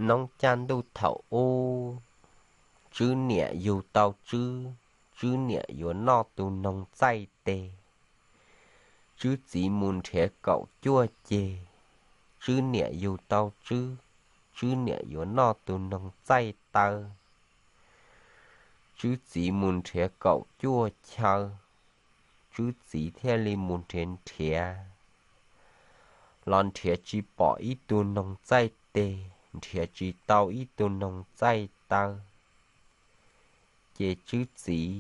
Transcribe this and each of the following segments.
Noob caj ntuj thaum ub, Tswb niam yug tau Tswb, Tswb niam yuav noj tus noog txaij tes. Tswb txiv mus nrhiav kaum cuaj ceg, Tswb niam yug tau Tswb, Tswb niam yuav noj tus noog txaij taw. Tswb txiv mus nrhiav kaum cuaj chaw, Tswb txiv thiaj li mus nrhiav nrhiav, los nrhiav tsis pom ib tug noog txaij tes, nrhiav tsis tau ib tug noog txaij taw, ces Tswb txiv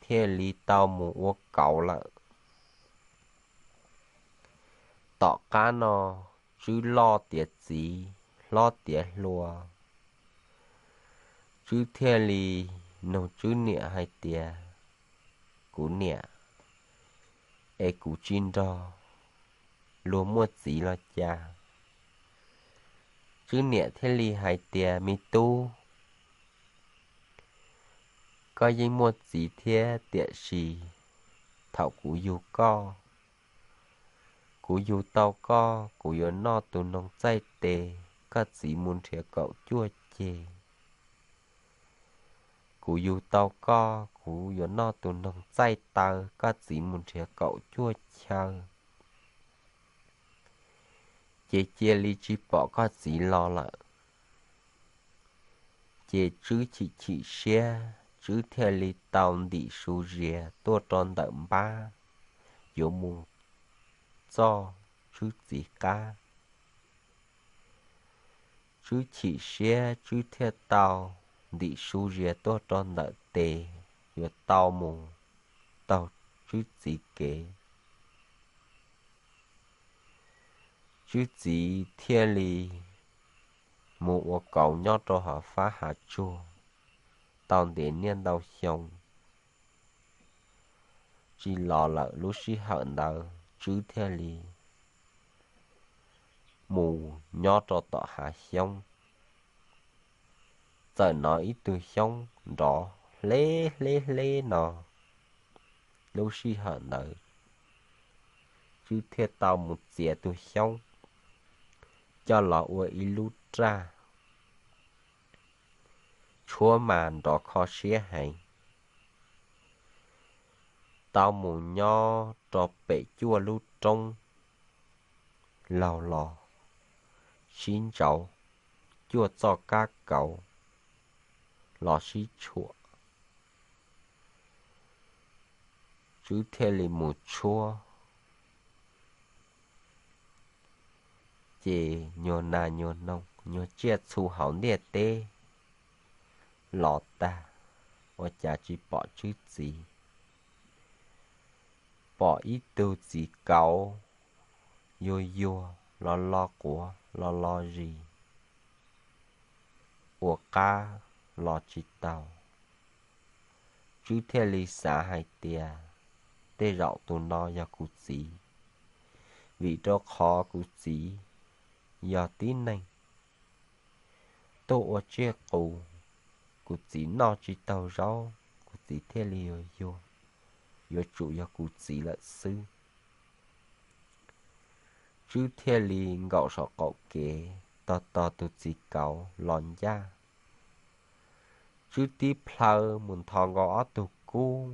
thiaj li tau mus ua kauv lawm. Tom qab no, Tswb loj tiav txiv, hlob tiav hluas, Tswb thiaj li nug Tswb niam hais tias, Kuv niam, es kuv tsis nrog luag muaj txiv los cas? Tswb niam thiaj li hais tias, Me tub, koj yeej muaj txiv thiab, tiam sis thaum kuv yug koj, kuv yug tau koj, kuv yuav noj tus noog txaij tes, koj txiv mus nrhiav kaum cuaj ceg. Kuv yug tau koj, kuv yuav noj tus noog txaij taw, koj txiv mus nrhiav kaum cuaj chaw, ces cia li tsis pom koj txiv los lawm. Ces Tswb chim chim siab, Tswb thiaj li tau ntim su zias tuaj rau ntawm npab, yuav mus txog Tswb txiv qab. Tswb chim siab, Tswb thiaj tau ntim su zias tuaj rau ntawm tes, yuav tau mus taug Tswb txiv kev. Tswb txiv thiaj li mus ua kauv nyob rau hauv fab hav tsuag tau ntev niaj ntau xyoo tsis los lawm. Lub sij hawm ntawd Tswb thiaj li mus nyob rau tom hav xyoob, txawm hnov ib tug xyoob nrov hleb hleb hleb no. Lub sij hawm ntawd Tswb thiaj tau mus txiav tus xyoob coj los ua ib lub raj, tshuab mas nrov kho siab heev. Tau mus nyob rau pem cuaj lub roob laug los sib ntsauv, cuaj txoj kab kauv los sib tshuam. Tswb thiaj li mus tshuab, ces nyuag nas nyuag noog, nyuag tsiaj txhu hauv ntiaj teb los tag, ua cas tsis pom Tswb txiv. Pom ib tug txiv kauv yuag yuag, lo lo quav, lo lo zis, ua qab los tsis tau. Tswb thiaj li xav hais tias, tej zaum tus no yog kuv txiv, vim rau qhov kuv txiv yog tib neeg tuaj ua tsiaj qus, kuv txiv noj tsis taug zaub, kuv txiv thiaj li yuag yuag, yuav tsum yog kuv txiv lawm xwb. Tswb thiaj li nkaum saum qaum kev tos tos tus txiv kauv los ncaj. Tswb tib plhaw mus nthos nkaus ob tug kub,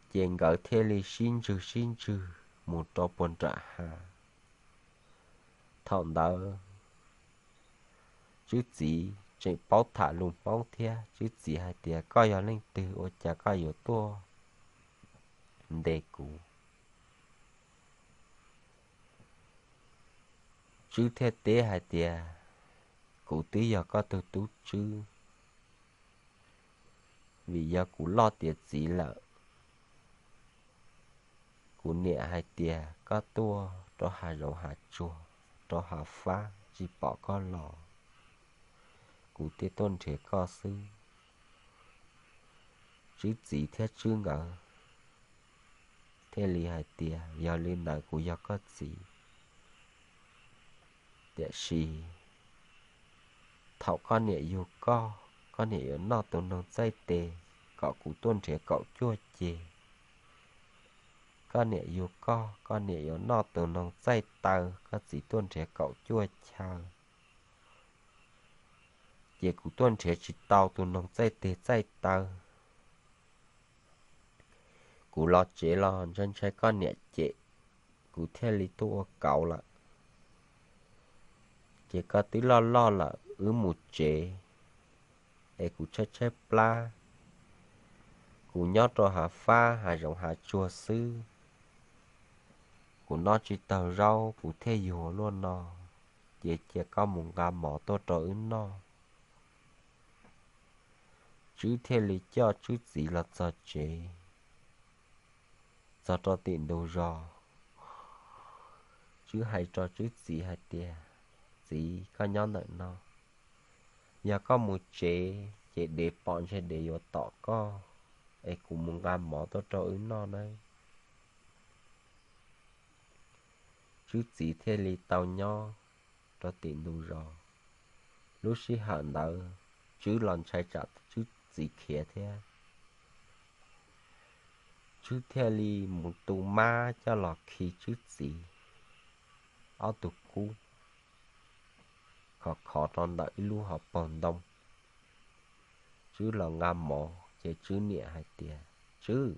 ces nkawd thiaj li sib ntswg sib ntswg mus rau puag nram hav. Thaum ntawd Tswb txiv tseem paub tham lus Hmoob thiab, Tswb txiv hais tias, koj yog leej twg ua cas koj yuav tuaj ntes kuv? Tswb thiaj teb hais tias, kuv twb yog koj tug tub tswb, vim yog kuv loj tiav txiv lawm. Kuv niam hais tias koj tuaj rau hav zoov hav tsuag, rau hav fab tsis pom koj los, kuv thiaj tuaj nrhiav koj xwb. Tswb txiv thiab Tswb nkawd thiaj li hais tias, yog li ntawd kuv yog koj txiv, tiam sis thaum koj niam yug koj, koj niam yuav noj tus noog txaij tes kom kuv tuaj nrhiav kaum cuaj ceg. Koj niam yug koj, koj niam yuav noj tus noog txaij taw, koj txiv tuaj nrhiav kaum cuaj chaw. ces kuv tuaj nrhiav tsis tau tus noog txaij teg txaij taw. Kuv los tsev los ntshai ntshai koj niam cem, kuv thiaj li tuaj ua kauv lawm. Ces koj twb loj loj lawm, wb mus tsev, es kuv tshaib tshaib plab. Kuv nyob rau hav fab hav zoov hav tsuag xwb, kuv noj tsis taug zaub kuv thiaj yuag luaj no, ces cia koj mus nqa mov tuaj rau wb noj. Tswb thiaj li coj Tswb txiv los txog tsev. Txog rau tim ntug zos, Tswb hais rau Tswb txiv hais tias, Txiv, koj nyob ntawm no, yog koj mus tsev ces dev pom ntshe dev yuav tom koj, es kuv mus nqa mov tuaj rau wb noj nawb. Tswb txiv thiaj li tau nyob rau tim ntug zos. Lub sij hawm ntawd Tswb los ntshai tsam Tswb txiv khiav thiab. Tswb thiaj li mus tu mab coj los khi Tswb txiv ob tug kub khov khov rau ntawm ib lub hauv paus ntoo. Tswb los nqa mov ces Tswb niam hais tias, Tswb,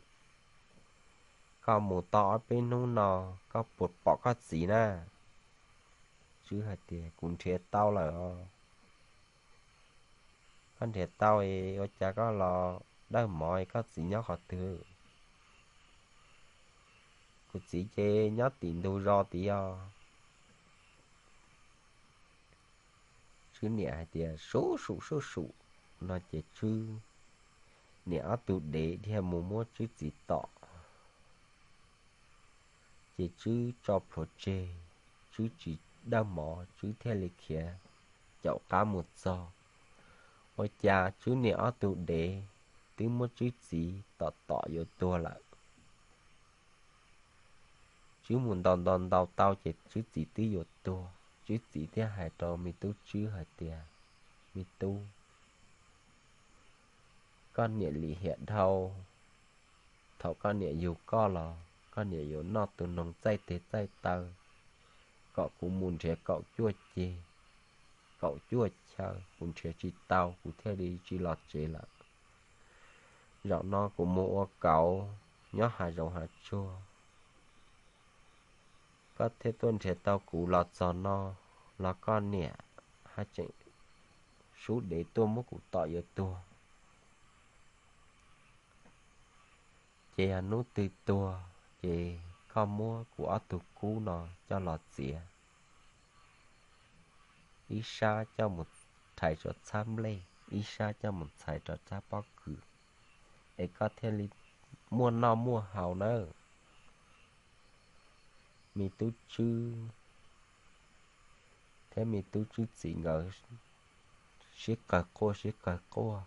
koj mus tau ob peb hnub no, koj puas pom koj txiv na? Tswb hais tias, Kuv nrhiav tau lawm os. Koj nrhiav tau es ua cas koj los dawj mov, koj txiv nyob qhov twg? Kuv txiv ces nyob tim ntug zos tid os. Tswb niam hais tias, Sub sum sub sum, no ces Tswb niam ob tug dev dhia mus muab Tswb txiv tom. Ces Tswb tso plhuav tseg, Tswb tsis dawj mov, Tswb thiaj li khiav caum qab mus txog. Ua cas Tswb niam ob tug dev twb muab Tswb txiv tom tom yuav tuag lawm. Tswb mus ntaus ntaus ntaus tau ces Tswb txiv twb yuav tuag. Tswb txiv thiaj hais rau me tub Tswb hais tias, Me tub, koj niam lim hiam dhau, thaum koj niam yug koj los koj niam yuav noj tus noog txaij teg txaij taw kom kuv mus nrhiav kaum cuaj ceg, kaum cuaj chaw, kuv nrhiav tsis tau kuv thiaj li tsis los tsev lawm. Zaum no kuv mus ua kauv nyob hav zoov hav tsuag, koj thiaj tuaj nrhiav tau kuv los txog no, los koj niam haj tseem sub dev tuaj muab kuv tom yuav tuag. Ces yog hnub twg tuag ces koj muab kuv ob tug kub no coj los txiav, ib sab coj mus rhais rau txhab nplej, ib sab coj mus txhais rau txhab pob kws, es koj thiaj li muaj noj muaj haus nawb. Me tub Tswb thiab me tub Tswb txiv nkawd sib qawg quaj sib qawg quaj.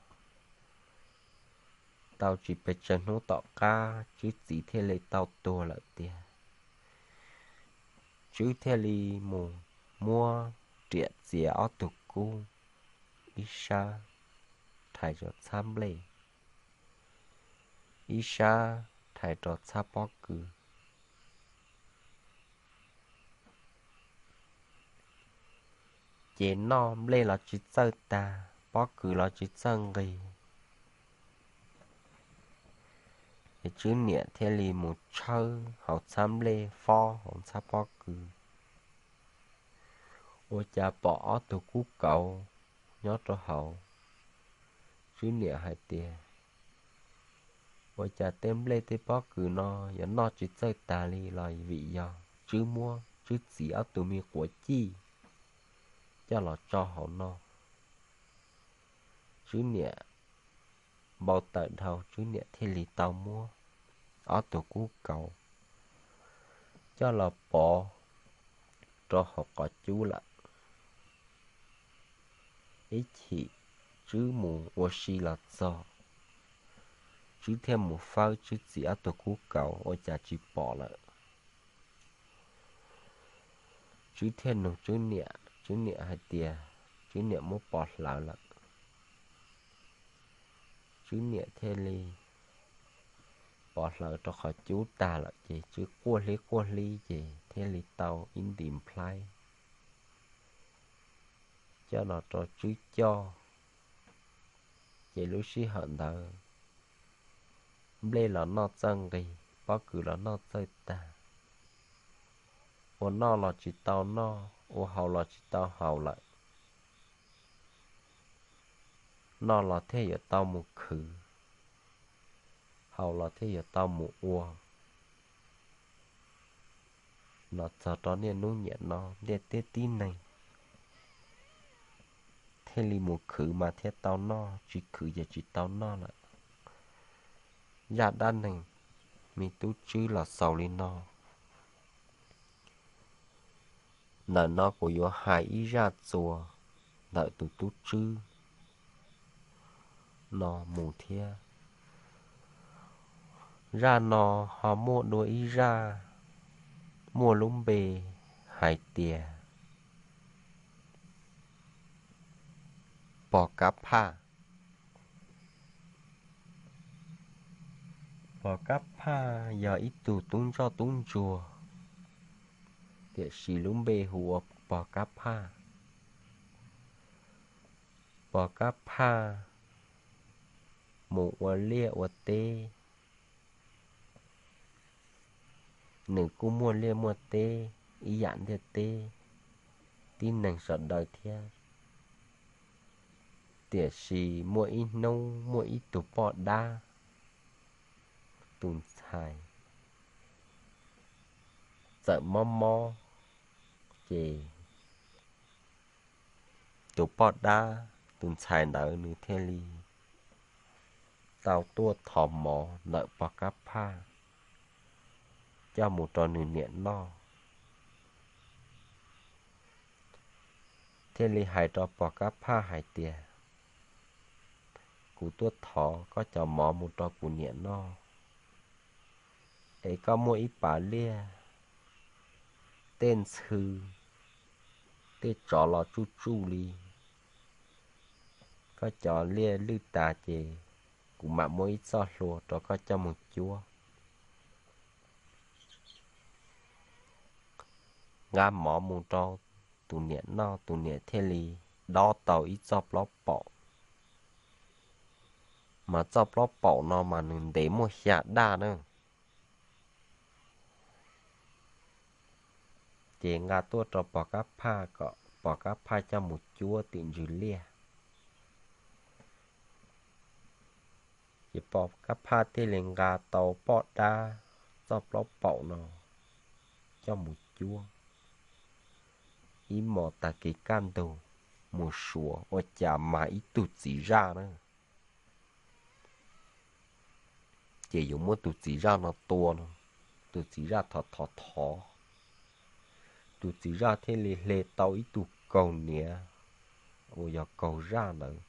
Tau tsis pes tsawg hnub tom qab Tswb txiv thiaj li tau tuag lawm tiag. Tswb thiaj li mus muab riam txiav ob tug kub, ib sab rhais rau txhab nplej, ib sab rhais rau txhab pob kws. Ces noj nplej los tsis txawj tag, pob kws los tsis txawj nqig. Ces Tswb niam thiaj li mus tshawb hauv txhab nplej fob hauv txhab pob kws, ua cas pom ob tug kub kauv nyob rau hauv. Tswb niam hais tias, Ua cas tej nplej tej pob kws no yuav noj tsis txawj tag li los vim yog Tswb muab Tswb txiv ob tug me quav cij coj los tso hauv no. Tswb niam npau taws dhau, Tswb niam thiaj li tau muab ob tug kub kauv coj los pov rau hauv qhov cub lawm. Ib chim Tswb mus ua si los txog, Tswb thiaj mus fawb Tswb txiv ob tug kub kauv ua cas tsis pom lawm. Tswb thiaj nug Tswb niam, Tswb niam hais tias Tswb niam muab pov hlawv lawm. Tswb niam thiaj li pov hlawv rau qhov cub tag lawm ces Tswb quaj hlib quaj hlib ces thiaj li tau ib ntim nplhaib coj los rau Tswb coj. Ces lub sij hawm ntawd nplej los noj txawj nqig, pob kws los noj txawj tag, ua noj los tsis tau noj, ua haus los tsis tau haus lawm. Noj los thiaj yuav tau mus khwv, haus los thiaj yuav tau mus ua. Los txog rau niaj hnub niam no ntiaj teb tib neeg thiaj li mus khwv mas thiaj tau noj, tsis khwv ces tsis tau noj lawm. Zaj dab neeg me tub tswb los xaus li no. Ntawm no kuv yuav hais ib zaj txuas ntawm tus tub tswb no mus thiab. Zaj no ho muaj dua ib zaj muaj lub npe hais tias pog kab phaj. Pog kab phaj yog ib tug tub ntsoj tub ntsuag, tiam sis lub npe hu ua pog kab phaj. Pog kab phaj mus ua liaj ua teb, nws kuj muaj liaj muaj teb ib yam ntiaj teb tib neeg sawv daws thiab. Tiam sis muaj ib hnub muaj ib tug poj dab, tus ntxhais txawm mob mob, ces tus poj dab, tus ntxhais ntawd nws thiaj li tau tuaj thov mov ntawm pog kab phaj coj mus rau nws niam noj. Thiaj li hais rau pog kab phaj hais tias, kuv tuaj thov koj cov mov mus rau kuv niam noj, es koj muaj ib pas liaj, tej ntxhw, tej tsov los tsuj tsuj li, koj cov liaj lwj tas ces kuv mam muab ib txoj hlua rau koj coj mus cuab. Nqa mov mus rau tus niam noj, tus niam thiaj li dob tau ib txoj plaub paum. Mas txoj plaub paum no mas nws ntev muaj xya daj na. Ces nqa tuaj rau pog kab phaj kom pog kab phaj coj mus cuab tim ntsws liaj. Ces pog kab phaj thiaj li nqa tau poj dab txoj plaub paum no coj mus cuab. Ib hmos tag kis kaj ntug mus suav ua cas mas ib tug txiv zaj na. Ces yuav muab tus txiv zaj no tua no, tus txiv zaj thov thov thov, tus txiv zaj thiaj li hle tau ib tug kaug hniav uas yog kaug zaj ntawd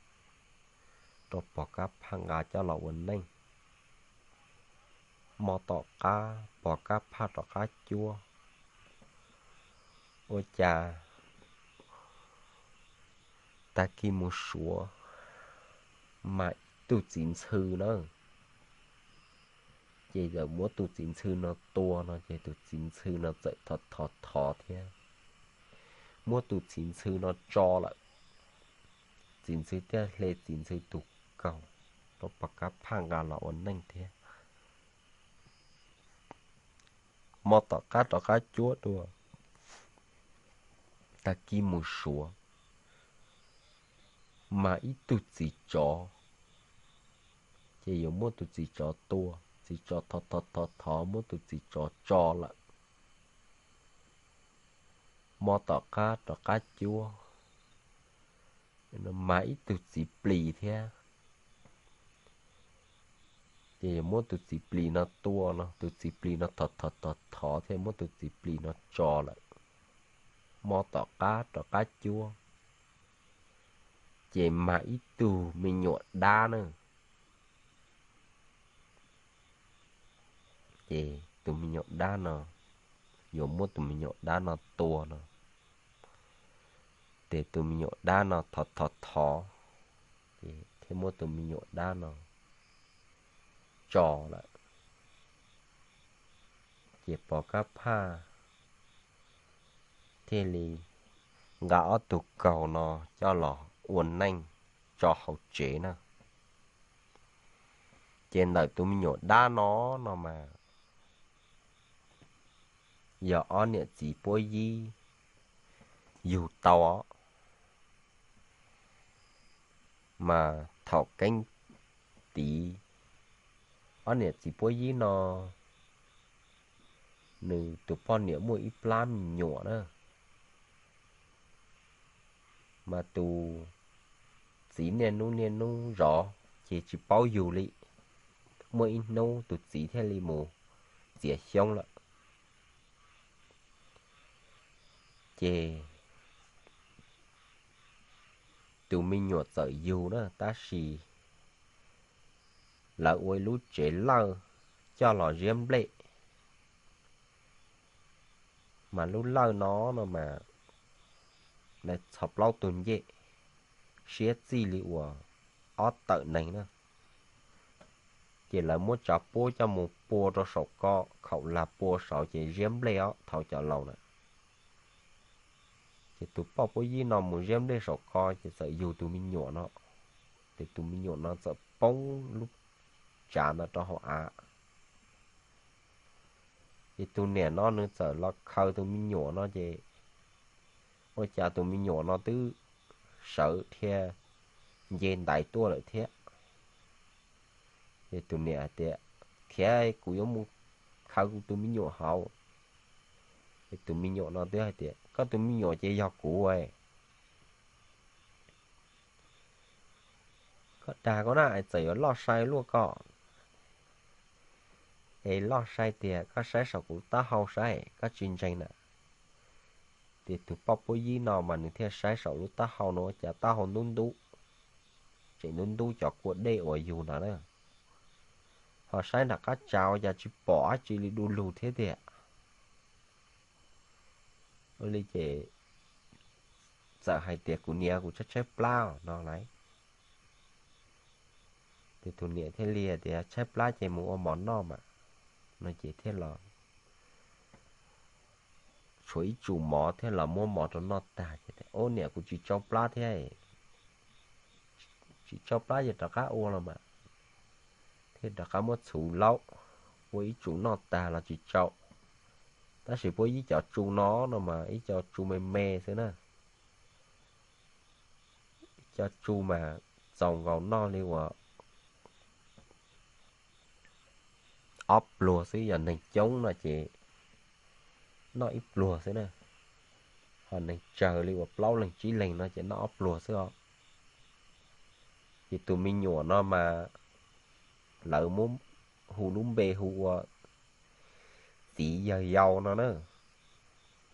rau pog kab phaj nqa coj los ua neej. Hmo tom qab pog kab phaj rov qab cuab, ua cas tag kis mus suav mas ib tug txiv ntxhw na. Ces txawm muab tus txiv ntxhw no tua no ces tus txiv ntxhw no txawm thov thov thov thiab, muab tus txiv ntxhw no tso lawm. Txiv ntxhw thiaj hle txiv ntxhw tus kaug rau pog kab phaj nqa los ua neej thiab. Hmo tom qab rov qab cuab dua, tag kis mus suav mas ib tug txiv tsov, ces yuav muab tus txiv tsov tua, txiv tsov thov thov thov thov muab tus txiv tsov tso lawm. Hmo tom qab rov qab cuab mas ib tug txiv plis thiab, ces yuav muab tus txiv plis no tua no, tus txiv plis no thov thov thov thov thiaj muab tus txiv plis no tso lawm. Hmo tom qab rov qab cuab, ces mag ib tug me nyuam dab na. Ces tus me nyuam dab no, yuav muab tus me nyuam dab no tua no, ces tus me nyuam dab no thov thov thov, ces thiaj muab tus me nyuam dab no tso lawm. Ces Pov Kab Phaj thiaj li nqa ob tug kaug no coj los ua neej tso hauv tsev na. Ces ntawm tus me nyuam dab no, no mas yog ob niam txiv puab yib yug tau os. Mas thaum keeb tiv, ob niam txiv puab yib no, nws tus poj niam muaj ib plab me nyuam na. Mas tus txiv niaj hnub niaj hnub zov ces tsis paub yug li. Muaj ib hnub tus txiv thiaj li mus txiav xyoob lawm. Ces tus me nyuam txawm yug na, tab sis lawv ua ib lub tsev lawj coj los ziab nplej. Mas lub lawj no, no mas lawv txhos plaub tug ncej, siab txij li uas ob tawm neeg na. Ces lawv muab tsav puab coj mus pua rau saum ko, khaum lag pua saud ces ziab nplej os, thaum cov laus na. Ces tus poj puab yib no mus ziab nplej saum ko ces txawm yug tus me nyuam no. Ces tus me nyuam no txawm poob lub tsav ntawd rau hauv av. Ces tus niam no nws txawm los khaws tus me nyuam no ces ua cas tus me nyuam no twb sawv dhia nce ntaiv tuaj lawm thiab. Ces tus niam hais tias, Khiav, kuv yuav mus khaws kuv tus me nyuam hauv. Ces tus me nyuam no twb hais tias, Koj tus me nyuam ces yog kuv. Koj dag koj na, es txawm yuav loj sai luaj koj. Es loj sai tiag, koj saib saum kuv taub hau saib, koj tsis ntseeg na. Ces tus poj puab yib no mas nws thiaj saib saum lub taub hau no ua cas taub hau ntub ntub, tseem ntub ntub cov kua dej uas yug ntawd na. Ho saib nram qab tsav ua cas tsis pom dab tsi li, du lug thiab tiag. Ua li ces txawm hais tias, Kuv niam, kuv tshaib tshaib plab no lauj. Ces tus niam thiaj li hais tias, Tshaib plab ces mus ua mov noj mas. No ces thiaj los tshuav ib tsum mov thiab los muab mov rau noj tag ces, Ub niam, kuv tsis tsau plab thiab. Tsis tsau plab ces rov qab ua los mas. Thiaj rov qab muab txhuv laub, ua ib tsum noj tag los tsis tsau. Tab sis puab yib cov tsu no, no mas ib co tsu me me xwb na. Ib co tsu mas txaus nkaus noj li uas ob pluag xwb, yog neeg coob no ces noj ib pluag xwb na. Ho neeg tsawg li uas plaub leeg tsib leeg no ces noj ob pluag xwb os. Ces tus me nyuam no mas lawv muab hu lub npe hu ua txiv yawg yau no na.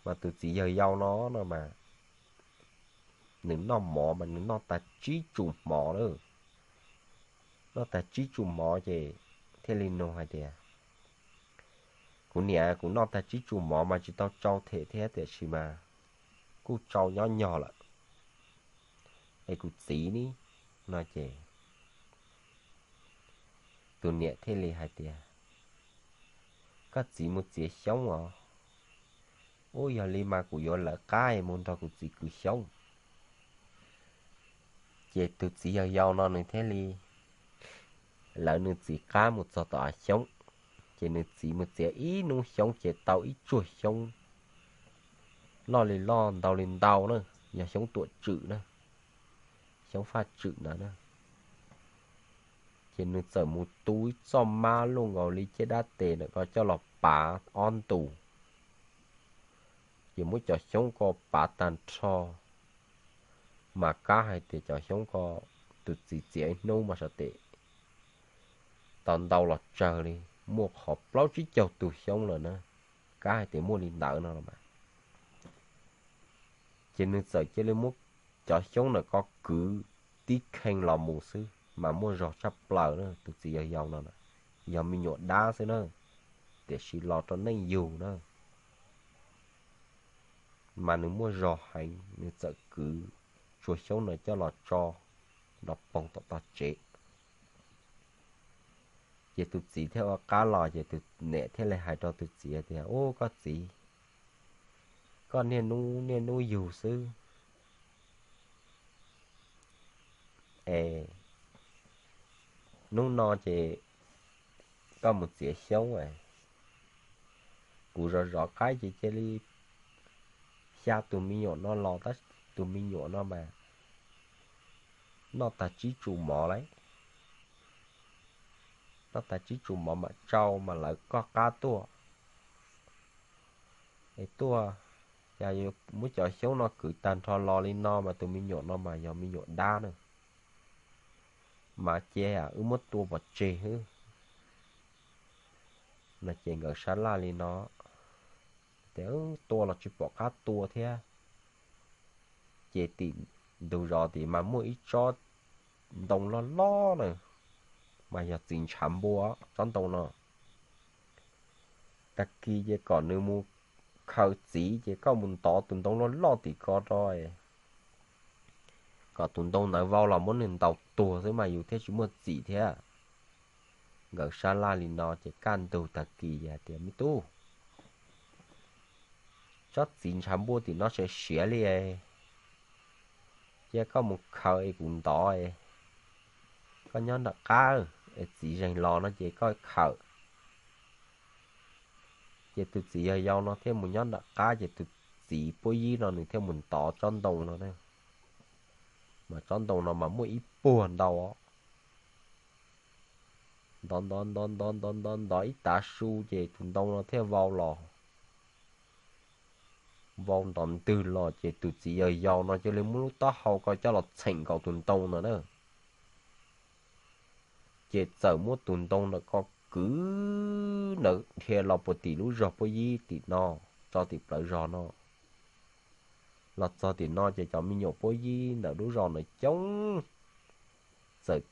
Mas tus txiv yawg yau no, no mas nws noj mov mas nws noj tag tsib tsum mov lawm. Noj tag tsib tsum mov ces thiaj li nug hais tias, Kuv niam, kuv noj tag tsib tsum mov mas tsis tau tsau them thiab, tiam sis mas kuj tsau nyob nyog lawm. Es kuv txiv ni? No ces tus niam thiaj li hais tias, Koj txiv mus txiav xyoob os. Ub, yog li mas kuv yuav lawv qab mus nrog kuv txiv kwv xyoob. Ces tus txiv yawg yau no nws thiaj li lawv nws txiv qab mus txog tom av xyoob. Ces nws txiv mus txiav ib hnub xyoob ces tau ib tsuag xyoob loj li loj ntau li ntau na, yog xyoob tuam tswm na, xyoob faj tswm ntawd na. Ces nws txawm mus tu ib txoj mab luj nkaus li caj dab tes ntawm ko coj los pav ob ntus. Ces muab cov xyoob ko pav tag nrho, mas kab hais tias cov xyoob ko tus txiv txiav ib hnub mas sawv tes tau ntau los tsawg li, muaj qhov plaub tsib caug tug xyoob lawm na, kab hais tias muaj li ntawd no los mas. Ces nws txawm cia li muab cov xyoob ntawm ko kwv tib khee los mus xwb mas muaj zog tshaj plaws na. Tus txiv yawg yau no na, yog me nyuam dab xwb na, tiam sis los rau neej yug na, mas nws muaj zog heev, nws txawm kwv tsuag xyoob ntawd coj los tso nrov poog tom tog tsev. Ces tus txiv thiaj ua qab los, ces tus niam thiaj li hais rau tus txiv tias, Ub, koj txiv, koj niaj hnub niaj hnub yug xwb es hnub no ces koj mus txiav xyoob. Kuv zov zov qaib ces cia li xya tus me nyuam no los, tab sis tus me nyuam no mas noj tag tsib tsu mov lawm, noj tag tsib tsu mov mam tsau mas lawv koj qab tuaj. Es tuaj, yog muab cov xyoob no kwv tag nrho los li no mas tus me nyuam no mas yog me nyuam dab na, mas ces wb muab tua pov tseg xwb no. Ces nkawd sab laj li no, tias tua los tsis pom qab tua thiab. Ces tim ntug zos tim mas muaj ib tsob ntoo loj loj na, mas yog txiv ntshav npua tsob ntoo no. Tag kis ces kom nws mus khaws txiv ces koj mus ntov tus ntoo loj loj tim ko rau, kom tus ntoo ntawd vau los muab nws ntaus tuag xwb mas yus thiaj tsis muaj txim thiab. Nkawd sab laj li no ces kaj ntug tag kis hais tias me tub, tsob txiv ntshav npua tim no siav siav li, cia koj mus khaws es kuv ntov. Koj nyob nram qab es txiv zeeg los no ces koj khaws. Ces tus txiv yawg yau no thiaj mus nyob nram qab ces tus txiv puab yib no nws thiaj mus ntov tsob ntoo no. Mas tsob ntoo no mas muaj ib puag ntau os. Ntov ntov ntov ntov ntov ntov ntov ib tav su ces tus ntoo no thiaj vau los. Vau ntov ntwg los ces tus txiv yawg yau no cia li muab lub taub hau ko coj los txheem nkaus tus ntoo ntawd na. Ces txawm muab tus ntoo ntawm ko kwv ntawd dhia los puag tim lub zos puab yib tim no, tso tim plawv zos no. Los txog tim no ces cov me nyuam puab yib ntawm lub zos ntawd coob, txawm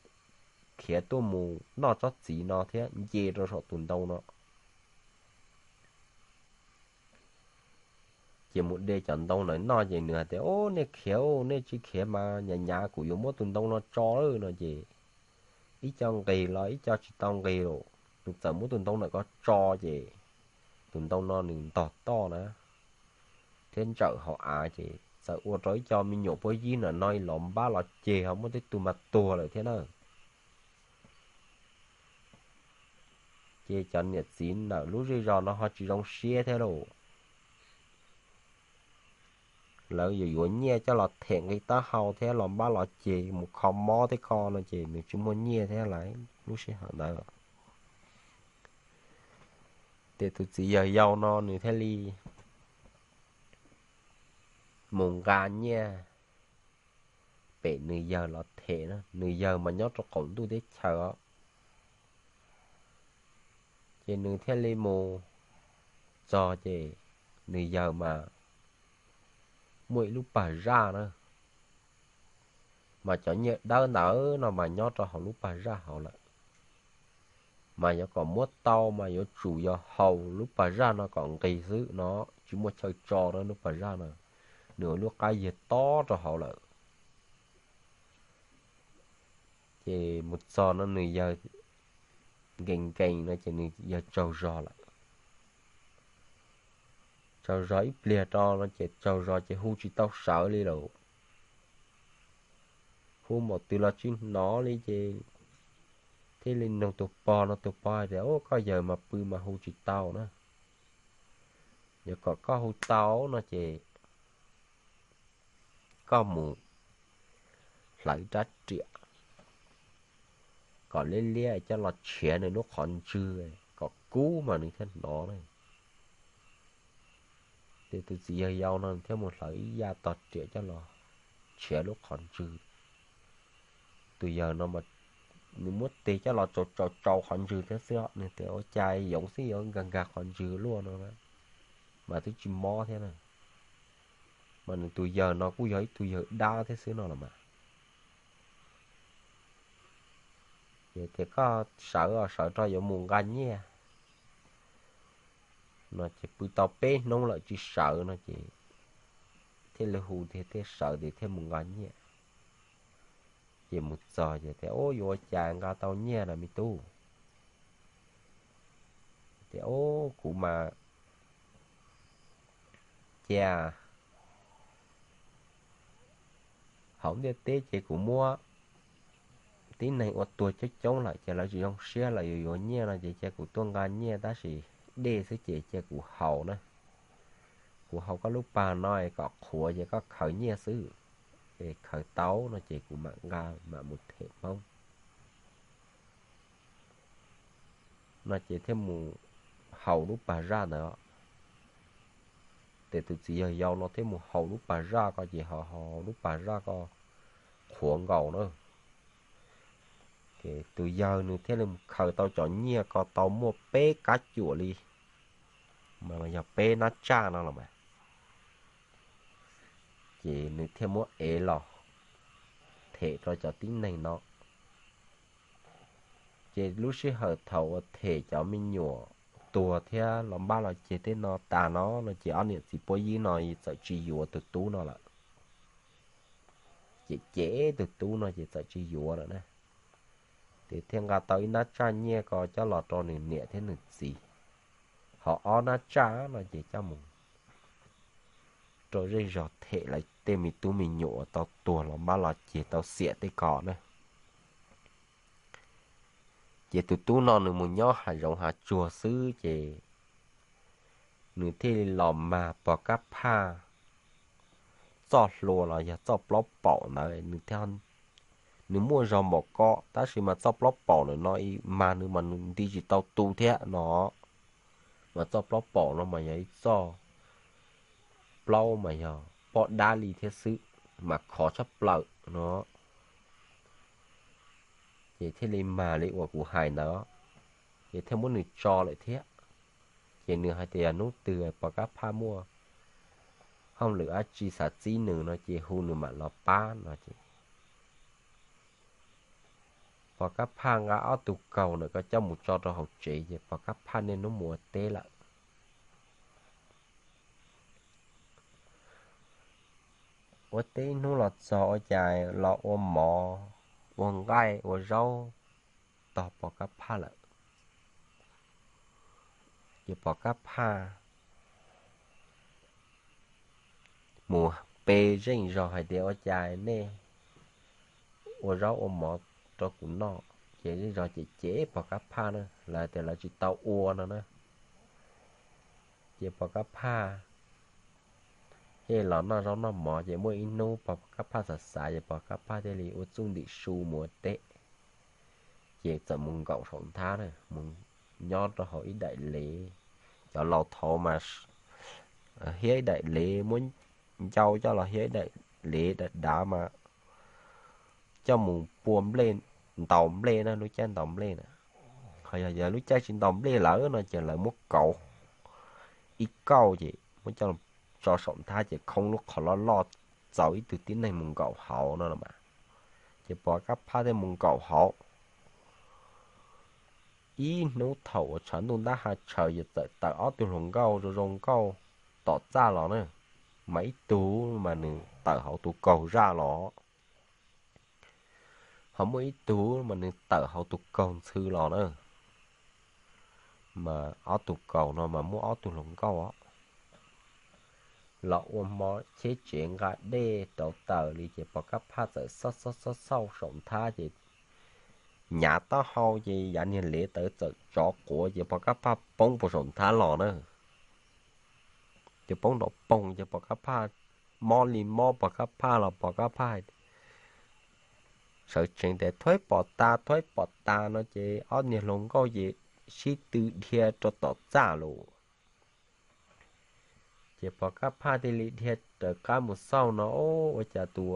khiav tuaj mus noj tsob txiv no thiab nce rau saum tus ntoo no. Ces mus de cov ntoo ntawd noj ces nws hais tias, Ub, nej khiav, nej tsis khiav mas nyav nyav kuv yuav muab tus ntoo no tso lawm no ces ib co nqis los ib co tsis tau nqis los nws txawm muab tus ntoo ntawm ko tso ces tus ntoo no nws ntog toj na thiab ntsawm hauv av ces txawm ua rau ib co me nyuam puab yib ntawm no los npab los ceg ho muaj tej tug mas tuag lawm thiab na. Ces cov niam txiv ntawm lub zej zos no ho tsis zoo siab thiab lauj. Lawv yuav yuav nyiaj coj los them nqi taub hau thiab los npab los ceg mus kho mob thiab kho no ces nws tsis muaj nyiaj thiab lawm lub sij hawm ntawd. Ces tus txiv yawg yau no nws thiaj li mus nqa nyiaj pem nws yawg los them na, nws yawg mas nyob rau qaum ntuj teb chaws os. Ces nws thiaj li mus txog ces nws yawg mas muaj ib lub pag zaj na, mas cov nyiaj dawb ntawd no mas nyob rau hauv lub pag zaj hauv lawm. Mas yuav kom muab tau mas yuav tsum yog haus lub pag zaj no kom nqis xwb no, tsis muaj chaw tso rau lub pag zaj no, nws ua lub qab yiag tob rau hauv lawm. Ces mus txog no nws yawg nkees nkees no ces nws yawg tsaug zog lawm. Tsaug zog ib pliag rau no ces tsaug zog ces hu tsis tau sawv li lawm. Hu npaum twg los tsis hnov li ces thiaj li nug tus pog no, tus pog hais tias, Ub, koj yawg mas pw mas hu tsis tau na. Yog kom koj hu tau no ces koj mus hlawv rab riam kom liab liab coj los tshiav nws lub qhov ntswg kom kub mas nws thiaj hnov na. Ces tus txiv yawg yau no thiaj mus hlawv ib yam tog riam coj los tshiav lub qhov ntswg. Tus yawg no nws muab tes coj los tsaus tsaus tsaus qhov ntswg thiab xwb, nws tias ua cas yoov xwb yuav nkag nkag qhov ntswg luaj no, mas twb tsis mob thiab na. Mas nws tus yawg no kuj yog ib tug yawg dab thiab xwb no los mas. Ces tias koj sawv os, sawv rau yuav mus nqa nyiaj no ces pw tau peb hnub lawm tsis sawv no ces thiaj li hu tias thiaj sawv ces thiaj mus nqa nyiaj. Ces mus txog ces tias, Ub, yuav ua cas nqa tau nyiaj na me tub? Tias, Ub, kuv mas cia hauv ntiaj teb ces kuv muab tib neeg ua tuag coob coob lawm ces lawv tsis zoo siab lawm yuav yuav nyiaj no ces cia kuv tuaj nqa nyiaj tab sis dej xwb ces cia kuv haus na. Kuv haus koj lub pag no kom qhuav ces koj khaws nyiaj xwb, es khaws tau no ces kuv mam nqa mam mus them Hmoob no ces thiaj mus haus lub pag zaj ntawd. Ces tus txiv yawg yau no thiaj mus haus lub pag zaj ko ces ho haus lub pag zaj ko qhuav nkaus na. Ces tus yawg nws thiaj li mus khaws tau cov nyiaj ko tau muaj peb kab cuam li, mas yog peb nab tsaj no los mas, ces nws thiaj muab ev los them rau cov tib neeg no. Ces lub sij hawm thaum uas them cov me nyuam tuag thiab los npab los ceg tej no tas no no ces ob niam txiv puab yib no txawm tsis yuav tus tub no lawm. Ces cem tus tub no ces txawm tsis yuav lawm na. Ces thiaj nqa tau ib nab tsaj nyiaj ko coj los rau nws niam thiab nws txiv, ho ob nab tsaj no ces coj mus rau zej zog them lawv tej me tub me nyuam uas tau tuag los npab los ceg tau xiam tej ko na. Ces tus tub no nws mus nyob hav zoov hav tsuag xwb ces nws thiaj li los mag pog kab phaj txoj hlua los yog txoj plaub paum ntawd. Nws muaj zog npaum ko tab sis mas txoj plaub paum ntawm no mag nws mas nws nti tsis tau tu thiab no. Mas txoj plaub paum no mas yog ib txoj plaub mas yog poj dab li thiab xwb, mas khov tshaj plaws no. Ces thiaj li mag li uas kuv hais ntawd, ces thiaj muab nws tso lawm thiab. Ces nws hais tias yog hnub twg pog kab phaj muaj hauj lwm dab tsi xav txib nws no ces hu nws mam los pab no ces pog kab phaj nqa ob tug kaug ntawm ko coj mus tso rau hauv tsev ces pog kab phaj niaj hnub mus ua teb lawm. Ua teb ib hnub los txog ua cas los ua mov ua nqaij ua zaub tog pog kab phaj lawm. Ces pog kab phaj mus pe zeej zog hais tias ua cas nej ua zaub ua mov rau kuv noj, ces zeej zog cem cem pog kab phaj na, lawv tias lawv tsis tau ua no na. Ces pog kab phaj thiaj los noj zaub noj mov ces muaj ib hnub pog kab phaj xav xav ces pog kab phaj thiaj li ua txuj ntim su mus ua teb. Ces txawm mus nkaum saum nthab na, mus nyob rau hauv ib daim lev. Cov laus thaud mas hiab ib daim lev, muab ncau coj los hiab ib daim lev dav dav mas coj mus pua nplej, ntaus nplej na, lub caij ntaus nplej na. Ho yog, yog lub caij tsis ntaus nplej lawm no ces lawv muab kauv ib kauj ces muab coj tso saum nthab ces khoob lub qhov loj loj txaus ib tug tib neeg mus nkaum hauv no los mas. Ces pog kab phaj thiaj mus nkaum hauv. Ib hnub thaum uas tshav ntuj ntab ha tshaws ces txawm tawm ob tug hluas nkauj zoo zoo nkauj tom txaj los na, mas ib tug mas nws tawm hauv tus kaug zaj los, ho muaj ib tug mas nws tawm hauv tus kaug ntxhw los na. Mas ob tug kaug no mas muaj ob tug hluas nkauj os. Los ua hmo cheb tsev nqa dej rauv taws li ces pog kab phaj txawm xauj xauj xauj xauj saum nthab ces nyav taub hau ces yav niag lev tawv txawm tsov quav ces pog kab phaj poob puag saum nthab los na. Ces poob nrov poog ces pog kab phaj mob li mob pog kab phaj los pog kab phaj sawv tsees tias thuaib pom tas, thuaib pom tas no ces ob niag hluas nkauj ces sib tw dhia rau tom txaj lawm. Ces pog kab phaj thiaj li dhia raws qab mus xauj no, ua cas tus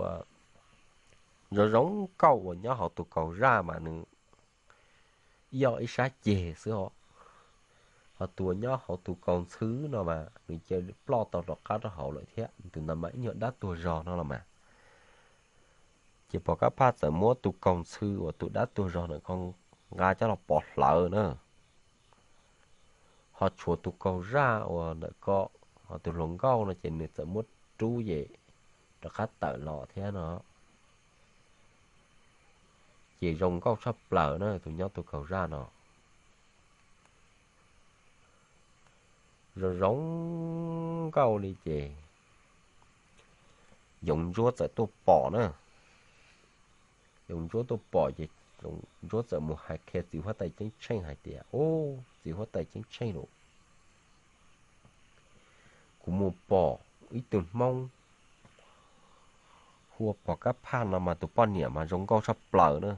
zoo zoo nkauj uas nyob hauv tus kaug zaj mas nws yog ib sab ceg xwb os. Ho tus uas nyob hauv tus kaug ntxhw no mas nws cia li ploj tau rov qab rau hauv lawm thiab, tus ntawd mas ib nyuag dab tuag zog no los mas. Ces pog kab phaj txawm muab tus kaug ntxhw uas tus dab tuag zog ntawm ko nqa coj los pov hlawv na. Ho tshuav tus kaug zaj uas ntawm ko, ho tus hluas nkauj no ces nws txawm muab rub ces rov qab tawm los thiab no. Ces zoo nkauj tshaj plaws na tus nyob tus kaug zaj no. Zoo zoo nkauj li ces yoov ntsuab txawm tuaj pom na. Yoov ntsuab tuaj pom ces Ntsuab txawm mus hais qhia txiv huab tais ceeb tsheej hais tias, Ub, txiv huab tais ceeb tsheej lauj, kuv mus pom ib tug hmoob hu ua Pog Kab Phaj no mas tus poj niam mas zoo nkauj tshaj plaws na.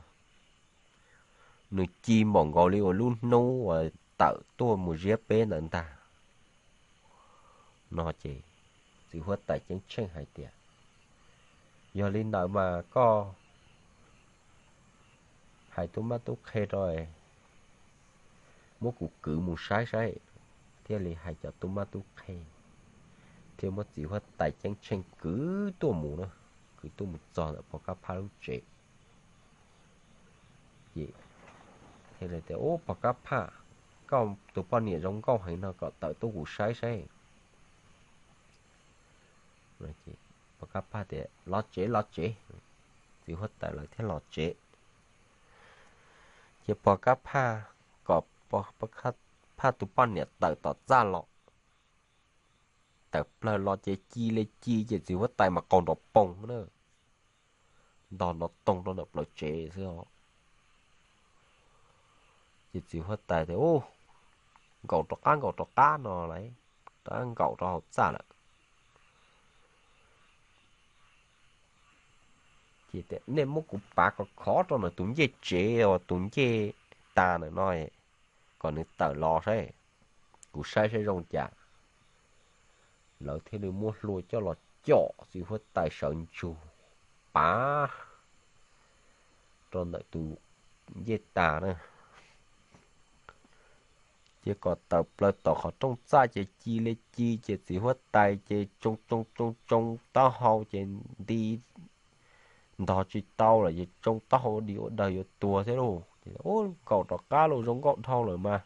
Nws ci npaum nkaus li uas lub hnub uas tawm tuaj mus ziab peb ntawd ntag. No ces txiv huab tais ceeb tsheej hais tias, Yog li ntawd mas koj hais tub mab tub qhe rau, muab kuv kwv mus saib saib. Thiaj li hais cov tub mab tub qhe, thiaj muab txiv huab tais ceeb tsheej kwv tuaj mus na, kwv tuaj mus txog ntawm Pog Kab Phaj lub tsev. Ces thiaj li tias, Ub, Pog Kab Phaj, koj tus poj niam zoo nkauj heev no, kom tawm tuaj kuv saib saib. Pog Kab Phaj tias, Los tsev, los tsev. Txiv huab tais lawv thiaj los tsev. Ces Pog Kab Phaj kom Pog Kab Phaj tus poj niam tawm tom txaj los. Tawm plaws los ces ci li ci ces txiv huab tais mas qaug nrov poog na, ntog nrov toog rau ntawm plawv tsev xwb os. Ces txiv huab tais tias, Ub, nkaum rov qab, nkaum rov qab no lawm, rov qab nkaum rau hauv txaj lawm. Ces tias, Nej muab kuv pav kom khov rau ntawm tus ncej tsev uas tus ncej tas ntawm no, kom nws tawm los saib, kuv saib saib zoo cas. Lawv thiaj li muab hlua coj los com txiv huab tais sawv ntsug pav rau ntawm tus ncej tas na. Ces kom tawm plaws tom qhov rooj txaj ces ci li ci ces txiv huab tais ces tsoo tsoo tsoo tsoo taub hau ces nti ntog tsis tau lawm ces tsoo taub hau di ua dawg yuav tuag thiab lauj. Ces, Ub, nkaum rov qab lauj, zoo nkauj dhau lawm mas,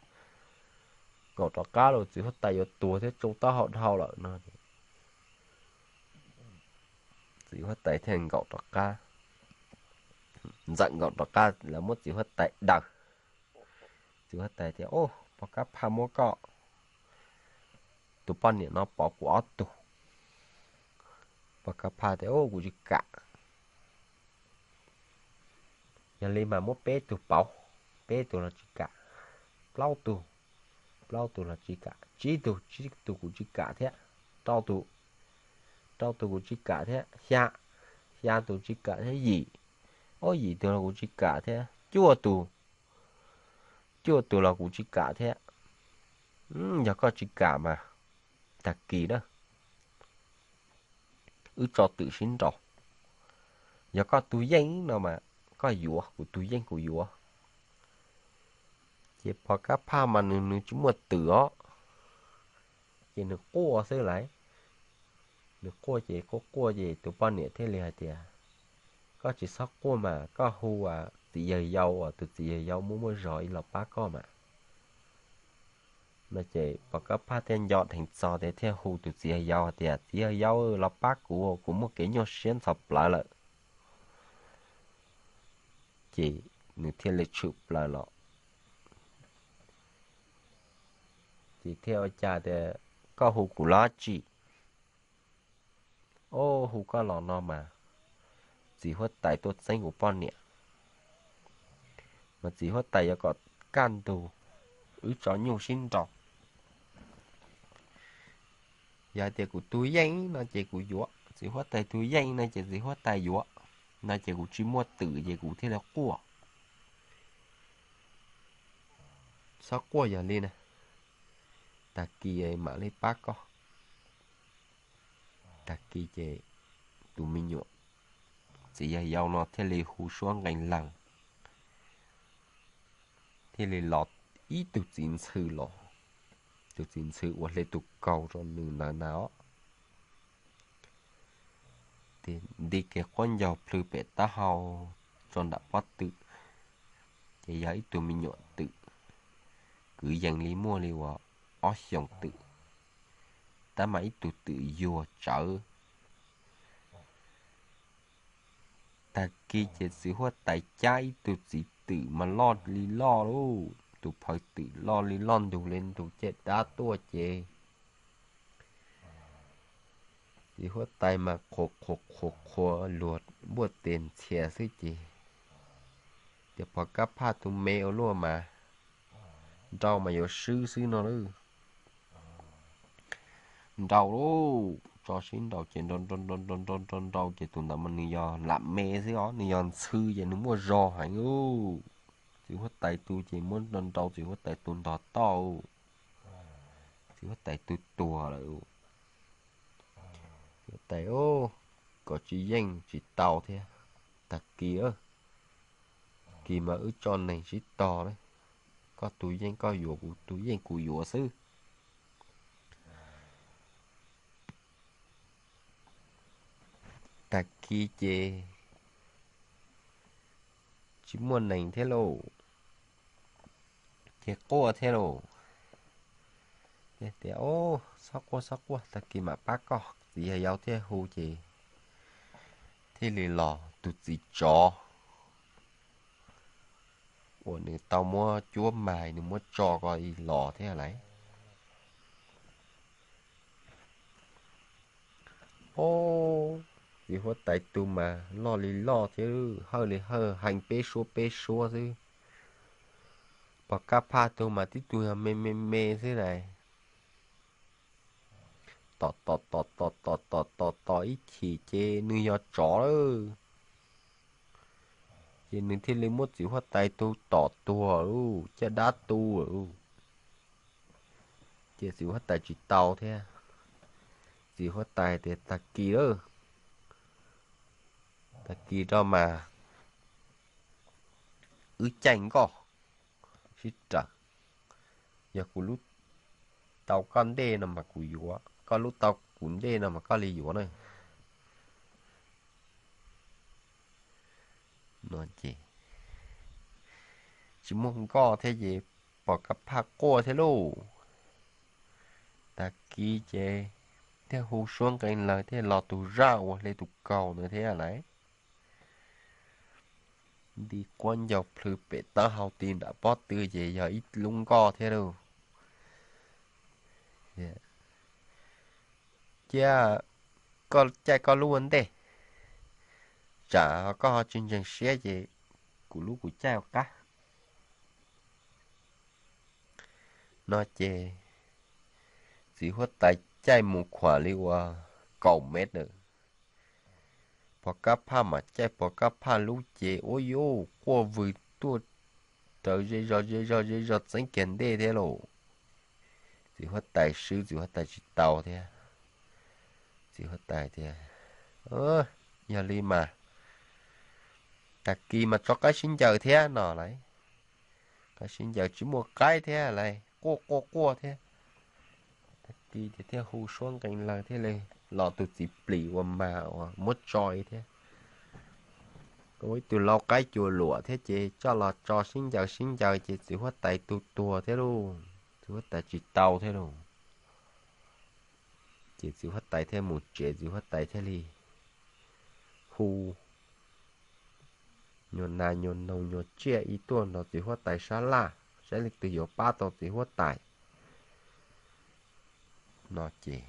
nkaum rov qab lauj, txiv huab tais yuav tuag thiab, tsoo taub hau dhau lawm no. Txiv huab tais thiaj nkaum rov qab. Ntxawm nkaum rov qab, lawv muab txiv huab tais daws. Txiv huab tais tias, Ub, Pog Kab Phaj muab koj tus poj niam no pov kuv ob tug. Pog Kab Phaj tias, Ub, kuv tsis kam. Yog li mas muab peb tug pauv, peb tug los tsis kam, plaub tug, plaub tug los tsis kam, tsib tug, tsib tug kuv tsis kam thiab, rau tug, rau tug kuv tsis kam thiab, xya, xya tus tsis kam thiab, yim, ob yim tug los kuv tsis kam thiab, cuaj tus, cuaj tus los kuv tsis kam thiab. Yog koj tsis kam mas tag kis na, wb tso twm sib nraus. Yog koj tus yeej no mas koj yuav, kuv tus yeej kuv yuav. Ces Pog Kab Phaj mas nws, nws tsis muaj twm os, ces nws quaj xwb lauj. Nws quaj ces quaj quaj ces tus poj niam thiaj li hais tias, Koj tsis txhob quaj mas, koj hu txiv yawg yau uas tus txiv yawg yau muaj muaj zog ib los pab koj mas. No ces Pog Kab Phaj thiaj nco dheev txog tias thiaj hu tus txiv yawg yau hais tias, Txiv yawg yau, los pab kuv, kuv muaj kev nyuaj siab ntxhov plawv lawm. Ces nws thiaj li tshwm plaws los. Ces thiaj ua cas tias, Koj hu kuv los tsi? Ob, hu koj los no mas txiv huab tais tuaj txeeb kuv poj niam, mas txiv huab tais yuav kom kaj ntug wb tso nyuj sib nraus. Yog hais tias kuv tus yeej no ces kuv yuav, txiv huab tais tus yeej no ces txiv huab tais yuav, no ces kuv tsis muaj twm ces kuv thiaj li quaj. Txhob quaj yog li na, tag kis mam li pab koj. Tag kis ces tus me nyuam txiv yawg yau no thiaj li hu suab nqee lawg, thiaj li los ib tug txiv ntxhw los, tus txiv ntxhw uas hle tus kaus rau nws ntawd na os. Nti kiag quab ncaug plhws pem taub hau tso nram pob tw, ces yog ib tug me nyuam twm kwv yees li muaj li uas ob xyoos twm, tab mas ib tug twm yuag tsawv. Tag kis ces txiv huab tais cab ib tug txiv twm mas loj li loj lauj, tus phawv twm loj li loj ntug li ntug caj dab tuaj ces txiv huab tais mas qhuas qhuas qhuas qhuas luag npuaj tes ntxhias xwb ces Tias Pov Kab Phaj tus me ua luaj mas nrau mas yuav swb xwb no lawm. Nrau lauj, tso sib nrau ces nrau nrau nrau nrau nrau nrau ces tus ntawd mas nws yog lam me xwb os, nws yog ntxhw ces nws muaj zog heev lauj. Txiv huab tais tus ces muab nrau nrau txiv huab tais tus ntog toj, txiv huab tais tus tuag lawm. Txiv huab tais kom tsis yeej tsis tau thiab. Tag kis, kis mas wb tso neeg sib tog lawm, koj tus yeej koj yuav, kuv tus yeej kuv yuav xwb. Tag kis ces tsis muaj neeg thiab lauj, ces quaj thiab lauj. Tias, txhob quaj txhob quaj, tag kis mam pab koj. Txiv yawg yau thiaj hu ces thiaj li los tus txiv tsov uas nws tau muab cuab mag nws muab tso ko los thiab lawm. Txiv huab tais tus mas loj li loj thiab, hawj li hawj, heev peb suab peb suab xwb. Pov Kab Phaj tus mas tib tug yog me me me xwb lawm. Tom tom tom tom tom tom tom tom ib chim ces nws yog tsov lawm, ces nws thiaj li muab txiv huab tais tus tom tuag lawm, caj dab tu lawm. Ces txiv huab tais tsis tau thiab. Txiv huab tais tias, tag kis lawm, tag kis rau mas wb caij nkoj sib raws. Yog kuv lub tau koj ntej no mas kuv yuav, koj lub tau kuv ntej no mas koj li yuav na. No ces tsis muaj nkoj thiab ces Pov Kab Phaj quaj thiab lauj. Tag kis ces thiaj hu suab nqee lawg thiaj los tus zaj uas hle tus kaus ntawd thiab lawm. Nti quab ncau plhws pem taub hau ti nram pob tw ces yog ib lub nkoj thiab lauj. Cia koj caij koj lub ua ntej, tsam koj ho tsis ntseeg siab ces kuv lub kuv caij ua qab. No ces txiv huab tais caij mus khuam li uas kaum mev lawm. Pov Kab Phaj mas caij Pov Kab Phaj lub ces ua yuj quaj vwg tuaj rawv ze zog ze zog ze zog txeeb kiag ntej thiab lauj. Txiv huab tais swb, txiv huab tais tsis tau thiab. Txiv huab tais tias, yog li mas tag kis mas tso qaib sib ncaws thiab no lauj. Qaib sib ncaws tsis muaj qaib thiab lauj, quaj quaj quaj thiab. Tag kis ces thiaj hu suab nqee lawg thiaj li los tus txiv plis uas mag uas muab tso thiab. Ua ib tug lau qaib cua luam thiab ces coj los tso sib ncaws sib ncaws ces txiv huab tais tus tuag thiab lauj, txiv huab tais tsis tau thiab lauj. Ces txiv huab tais thiaj mus tsev, txiv huab tais thiaj li hu nyuag nas nyuag noog nyuag tsiaj ib tuaj nrog txiv huab tais sab laj saib leej twg yuav pab tau txiv huab tais. No ces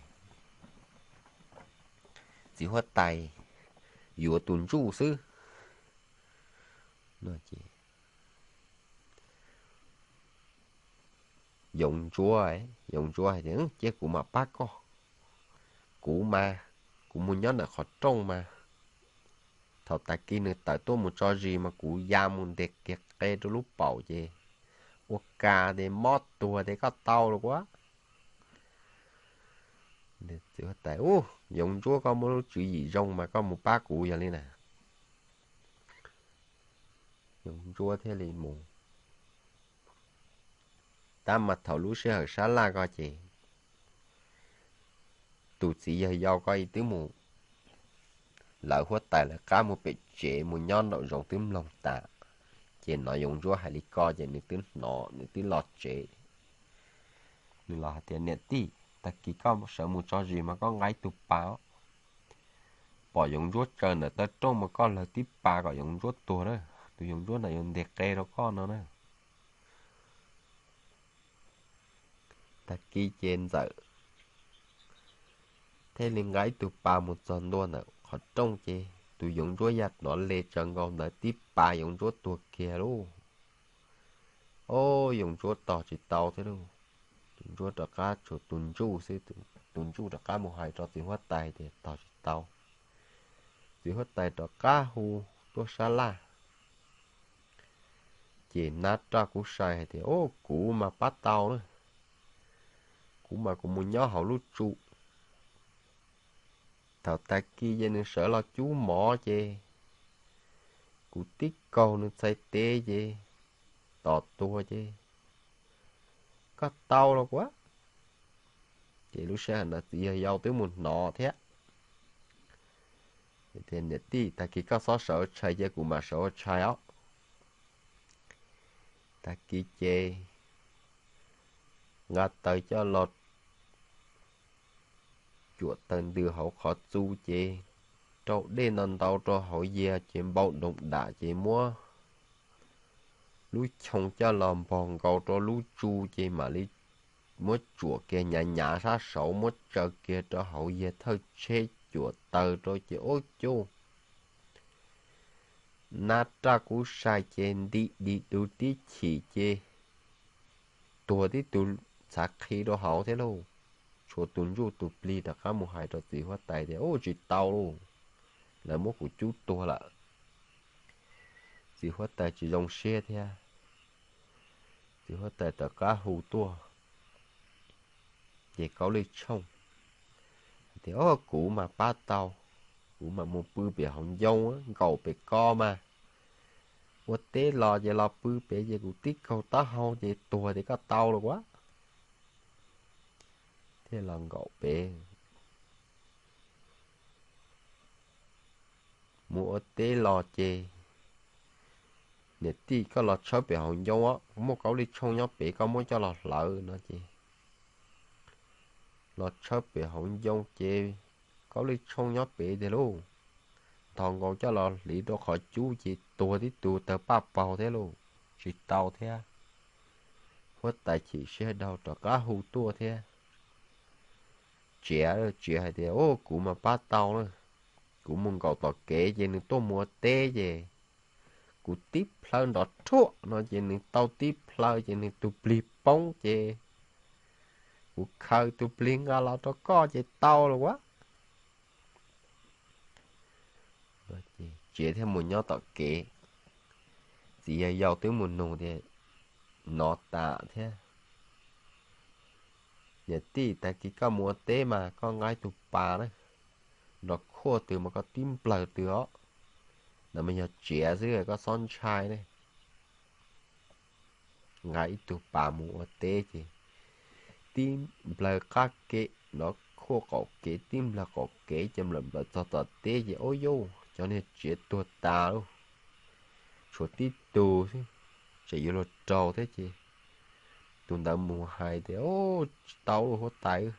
txiv huab tais yuav tus ntsuj xwb. No ces Yoov Ntsuab, Yoov Ntsuab hais tias, cia kuv mam pab koj. Kuv mas, kuv mus nyob ntawm qhov rooj mas thaum tag kis nws tawm tuaj mus tso zis mas kuv ya mus ntes kiag qe rau lub paum ces ua ka tes mob tuag tes koj tau los kuv. Txiv huab tais, Yoov Ntsuab, koj muaj lub tswv yim zoo mas koj mus pab kuv yog li na. Yoov Ntsuab thiaj li mus. Tab mas thaum lub sij hawm sab laj ko ces tus txiv yawg yau ko twb mus, lawv huab tais lawv qab mus pem tsev mus nyob nraum zoov twb mloog tas. Ces hnov Yoov Ntsuab hais li ko ces nws twb hnov nws twb los tsev. Nws los hais tias, niam tij, tag kis koj sawv mus tso zis mas koj nqa ib tug pas, pom Yoov Ntsuab tsaws ntawm taw rooj mas koj lawv tib pas kom Yoov Ntsuab tuag na, tus Yoov Ntsuab ntawd yuav ntes qe rau koj no na. Tag kis ces Ntxawm thiaj li nqa ib tug pas mus txog ntua ntawm qhov rooj ces tus yoov ntsuab ya nrov le tsaws nkaus ntawd tib pas yoov ntsuab tuag kiag lauj. Ob, yoov ntsuab tos tsis tau thiab lauj. Yoov ntsuab rov qab tshuav tus ntsuj xwb, tus ntsuj rov qab mus hais rau txiv huab tais tias tos tsis tau. Txiv huab tais rov qab hu tuaj sab laj, ces nab raj kub sai hais tias, Ob, kuv mas pab tau na, kuv mas kuv mus nyob hauv lub tsu. Thaum tag kis ces nws sawv los cub mov ces kuv tib kaug nws txhais tes ces tos tuag ces koj tau los kuv. Ces lub sij hawm ntawd txiv yawg yau twb mus hnov thiab. Tias, Niam tij, tag kis koj txhob sawv ua tshais ces kuv mam sawv ua tshais os. Tag kis ces nqa taws coj los cuam taws ntws hauv qhov txu ces rau dej ntau ntau rau hauv yias ces npau doos dam ces muab lub choo coj los npog nkaus rau lub tsu ces mam li muab tsuam kiag nyav nyav sab saud muab tsaws kiag rau hauv yias thawj tsheb cuam taws rau ces ub cuj, nab raj kub sai ces nti di du tib chim ces tuag tib tug txhav qhi rau hauv thiab lauj. Tshuav tus ntsuj tus plig rov qab mus hais rau txiv huab tais tias, Ub, tsis tau lauj, lawv muab kuv cub tuag lawm. Txiv huab tais tsis zoo siab thiab. Txiv huab tais rov qab hu tuaj ces Kaub Lij Tshooj tias, Ob, kuv mas pab tau, kuv mas mus pw pem hauv ncoo nkaum pem ko mas, ua teb los ces los pw pem ces kuv tib kaug taub hau ces tuag tias koj tau los kuv thiaj los nkaum pem. Mus ua teb los ces, Niam tij, koj los tshawb pem hauv ncoo os, muaj Kaub Lij Tshooj nyob pem, koj muab coj los hlawv no ces los tshawb pem hauv ncoo ces Kaub Lij Tshooj nyob pem tiag lauj. Nthos nkaus coj los hliv rau qhov cub ces tuag tib tug tawg paj paug thiab lauj, tsis tau thiab. Huab tais chim siab dhau rov qab hu tuaj thiab. Tsiav, Tsiav hais tias, Ub, kuv mas pab tau na, kuv mus nkaum tom kev ces nws tuaj mus ua teb ces kuv tib plhaw nrov rhuaj no ces nws tau tib plhaw ces nws tus plig poob ces kuv khaws tus plig nqa los rau koj ces tau los as. Tsiav thiaj mus nyob tom kev. Txiv yawg yau twb mus nug tias, Nov tas thiab. Niam tij, tag kis koj mus ua teb mas koj nqa ib tug pas na, nrov khuaj twg mas koj tib nplawg twg os. Ntawd mas yog tsiav xwb, koj txhob ntshai ne. Nqa ib tug pas mus ua teb ces tib nplawg qab kev, nrov khuaj qaum kev, tib nplawg qaum kev ces nplawm nplawm txog tom teb ces ub yuj, cov niag tsiav tuag tas lauj. Tshuav tib tug xwb, tseem yuav luag raug thiab ces tus ntawd mus hais tias, Ub, tsis tau lauj huab tais,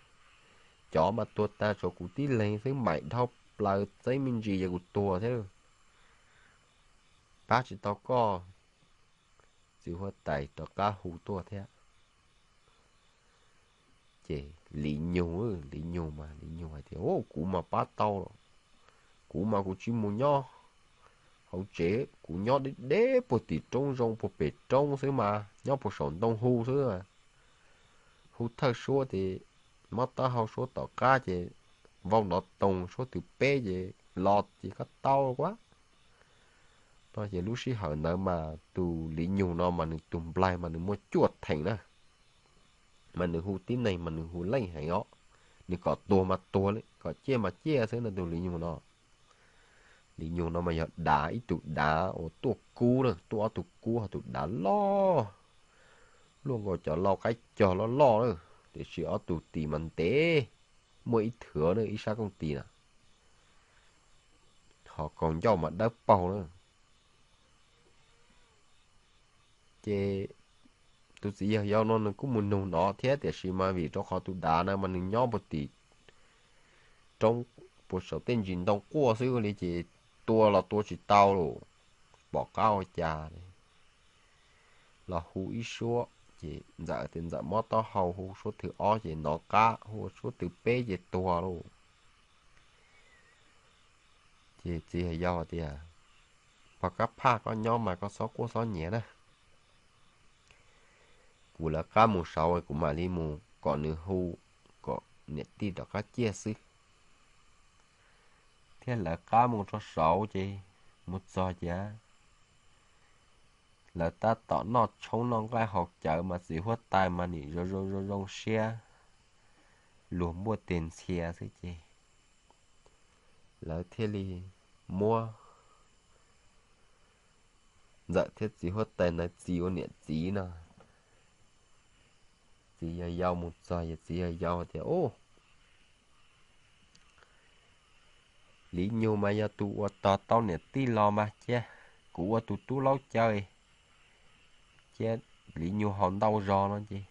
cov mas tuag tas tshuav kuv tib leeg xwb, maim dhau plaws txeeb me ntsis ces kuv tuag thiab lauj. Pab tsis tau koj. Txiv huab tais rov qab hu tuaj thiab. Ces Li Nyug, Li Nyug mas Li Nyug hais tias, Ub, kuv mas pab tau los, kuv mas kuv tsis mus nyob hauv tsev, kuv nyob deb deb puag tim roob zoo puag pem roob xwb mas, nyob puag saum ntoo hu xwb. Hu thawj suab ces mob taub hau, suab tom qab ces vau nrov toos, suab thib peb ces los ces koj tau los as. No ces lub sij hawm ntawd mas tus Li Nyug no mas nws tus nplaig mas nws muaj cuaj theem na, mas nws hu tib neeg mas nws hu leej heev os, nws kom tuag mas tuag, kom ciaj mas ciaj xwb no tus Li Nyug no. Li Nyug no mas yog dav, ib tug dav uas tuaj kub na, tuaj ob tug kub, ho tus dav loj, luaj nkaus cov lau qaib cog loj loj na, tiam sis ob tug tis mas ntev, muaj ib thwv na, ib sab kooj tis na, ho kaus ncauj mas dawb paug na. Ces tus txiv yawg yau no nws kuj mus nug nov thiab, tiam sis mas vim rau qhov tus dav na mas nws nyob puag tim roob, puag saum tej ntsis ntoo quaj xwb li ces tua los tua tsis tau lawm, pom qab ua cas los hu ib suab ces ntxawm tias ntxawm mob taub hau, hu suab thib ob ces nov qab, hu suab thib peb ces tuag lauj. Ces txiv yawg yau tias, Pog Kab Phaj, koj nyob mas koj txhob quaj txhob nyiav na. Kuv lawv qab mus saud kuv mam li mus kom nws hu, kom niam tij rov qab ciaj xwb. Thiaj lawv qab mus rau saud ces mus txog ces lawv tab tom noj tshoob noj nqaij haus cawv mas txiv huab tais mas nim zoo zoo zoo siab luag npuaj teg ntxhia xwb ces lawv thiaj li muab Ntxawm thiab txiv huab tais ntawd txis ua niam txiv no. Txiv yawg yau mus txog ces txiv yawg yau tias, Ub, Li Nyug mas yog tus uas tog tau niam tij los mas cia kuv ua tus tub laub caw cia Li Nyug haus ntau zog no ces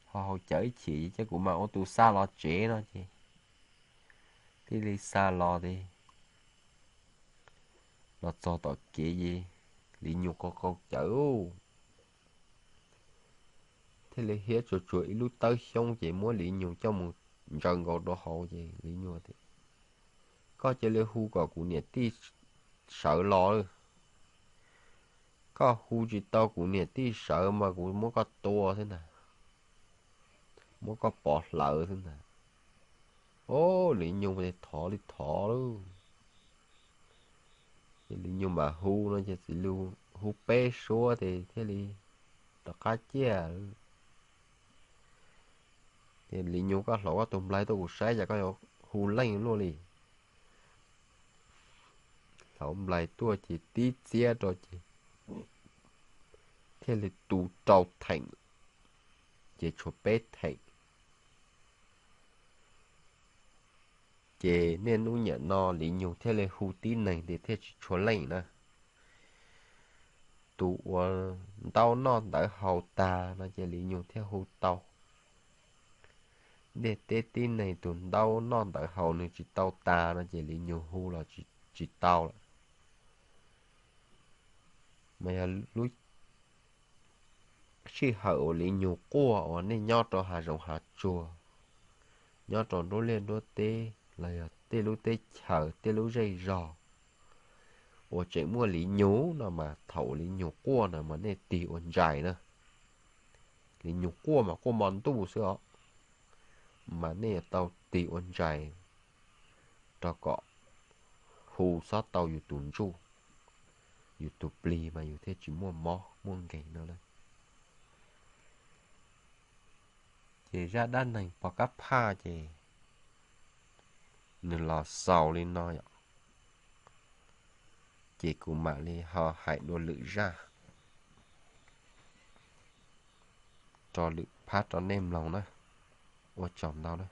ho haus cawv ib chim cia kuv mam ua tus xa los tsev no ces thiaj li xa los ces los txog tom kev ces Li Nyug qau qau cawv thiaj li hiab tsuag tsuag ib lub tawb xyoob ces muab Li Nyug coj mus ntsaws nkaus rau hauv ces Li Nyug tias, Koj cia li hu kom kuv niam tij sawv los. Koj hu tsis tau kuv niam tij sawv mas kuv muab koj tua xwb ntag, muab koj pov hlawv xwb ntag. Au, Li Nyug thov li thov lauj. Ces Li Nyug mam hu no ces txiv hu peb suab ces thiaj li rov qab ciaj. Ces Li Nyug, koj hlauv koj tus nplaig tuaj kuv saib cas koj yuav hu leej luaj li. Hlauv nplaig tuaj ces tib txiab rau ces thiaj li tu rau theem, ces tshuav peb theem. Ces niaj hnub niam no Li Nyug thiaj li hu tib neeg ces thiaj tsis tshua leej na. Tus uas ntaub noj ntawv haus tag no ces Li Nyug thiaj hu tau. Ntiaj teb tib neeg tus ntaub noj ntawv haus nws tsis tau tas no ces Li Nyug hu los tsis tau lawm. Mas yog lub sij hawm uas Li Nyug quaj uas nej nyob rau hav zoov hav tsuag, nyob rau nruab liaj nruab teb los yog tej lub teb chaws tej lub zej zog uas tseem muaj Li Nyug no mas thaum Li Nyug quaj na mas nej tig ua ntsais na. Li Nyug quaj mas quaj hmo ntuj xwb os, mas nej yuav tau tig ua ntsais rau kom hu txhob tau yus tus ntsuj, yus tus plig mas yus thiaj tsis muaj mob muaj nkeeg no lauj. Ces zaj dab neeg Pov Kab Phaj ces nws los xaus li no yom. Ces kuv mam li ho hais dua lwm zaj rau lwm phab rau nej mloog na. Ua tsaug ntau na.